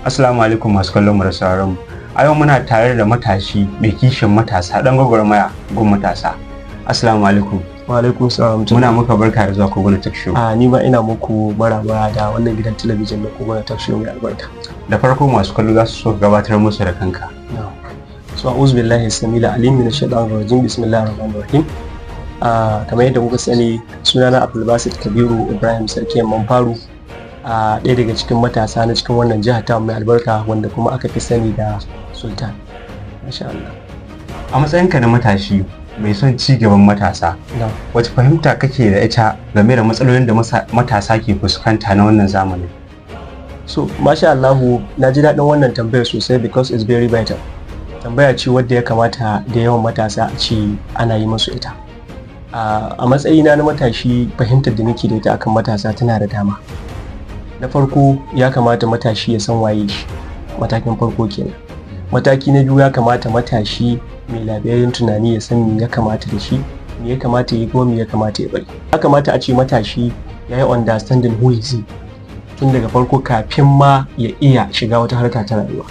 Assalamu alaikum, masu kallon mu da sauraron mu. A yau muna tare da matashi mai kishin matasa, dan gwagwarmaya gun matasa. Assalamu alaikum. Wa alaikum salam. Muna muka barka da zuwa Koguna Talk Show. A ni ma ina muku maraba da wannan gidan talabijin na Koguna Talk Show mai albarka. Da farko, masu kallo za su so ka gabatar musu da kanka. So, a'udhu billahi samil alim min shaitanir rajim, bismillahir rahmanir rahim. Kamar yadda kuka sani, sunana Abdulbasit Kabiru Ibrahim Sarki Yamman Faru, a ɗaya daga cikin matasa na cikin wannan jiha ta mai albarka, wanda kuma aka fi sani da Sultan. Masha Allah. A matsayinka na matashi mai son ci gaban matasa, wace fahimta kake da ita game da matsalolin da matasa ke fuskanta na wannan zamanin? So, masha Allahu, na ji daɗin wannan tambayar sosai because it's very vital. Tambaya ce wadda ya kamata da yawan matasa a ce ana yi musu ita. A matsayina na matashi, fahimtar da nake da ita akan matasa tana da dama. Na farko, ya kamata matashi ya san waye shi, matakin farko kenan. Mataki na biyu, ya kamata matashi mai lafiyayyen tunani ya san me ya kamata da shi, me ya kamata ya yi, kuma me ya kamata ya bari. Ya kamata a ce matashi ya yi understanding who is he tun daga farko kafin ma ya iya shiga wata harka ta rayuwa.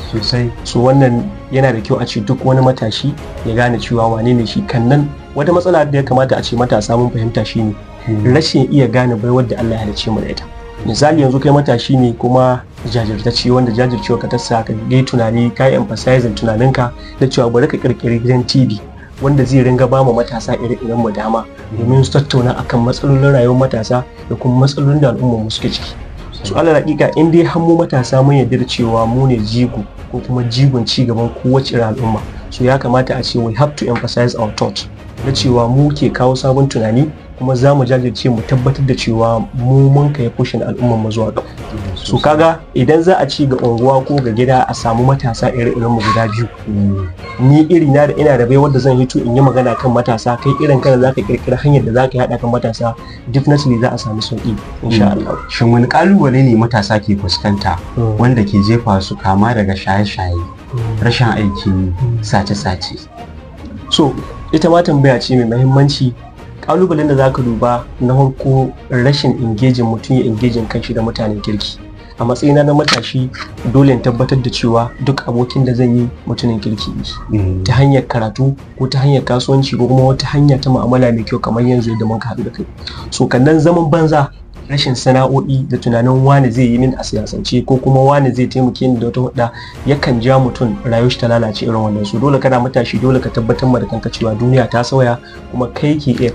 So wannan yana da kyau a ce duk wani matashi ya gane cewa wane ne shi. Kannan wata matsala da ya kamata a ce matasa mun fahimta shine rashin iya gane baiwar da Allah ya halicce mu da ita. Misali, yanzu kai matashi ne kuma jajirtacce, wanda jajircewa ka tasa ka ga tunani, ka yi emphasizing tunaninka da cewa bari ka kirkiri gidan TV wanda zai ringa ba mu matasa ire-iren mu dama domin su tattauna akan matsalolin rayuwar matasa da kuma matsalolin da al'ummar mu suke ciki. Su alal hakika, in dai har mu matasa mun yarda da cewa mu ne jigo ko kuma jigon ci gaban kowace irin al'umma, so ya kamata a ce we have to emphasize our thought na cewa mu ke kawo sabon tunani, kuma za mu jajirce mu tabbatar da cewa mu mun kai pushing al'ummar mu zuwa gaba. So kaga idan za a ci ga unguwa ko ga gida a samu matasa ire-iren mu guda biyu, ni iri na da ina da baiwar da zan hito in yi magana kan matasa, kai irin kana zaka kirkira hanyar da zaka haɗa kan matasa, definitely za a samu sauki insha Allah. Shin wani kalubale ne matasa ke fuskanta wanda ke jefa su kama daga shaye-shaye, rashin aikin yi, sace-sace? So ita ma tambaya ce mai muhimmanci. Kalubalen da zaka duba na farko, rashin engaging, mutum ya engaging kanshi da mutanen kirki. A matsayina na matashi, dole in tabbatar da cewa duk abokin da zan yi mutumin kirki ne, ta hanyar karatu ko ta hanyar kasuwanci ko kuma wata hanya ta mu'amala mai kyau, kamar yanzu yadda muka haɗu da kai. So kannan zaman banza, rashin sana'o'i da tunanin wani zai yi min a siyasance ko kuma wani zai taimake ni da wata hudda, yakan ja mutum rayuwar shi ta lalace irin wannan. So dole kana matashi, dole ka tabbatar ma da kanka cewa duniya ta sauya kuma kai ke iya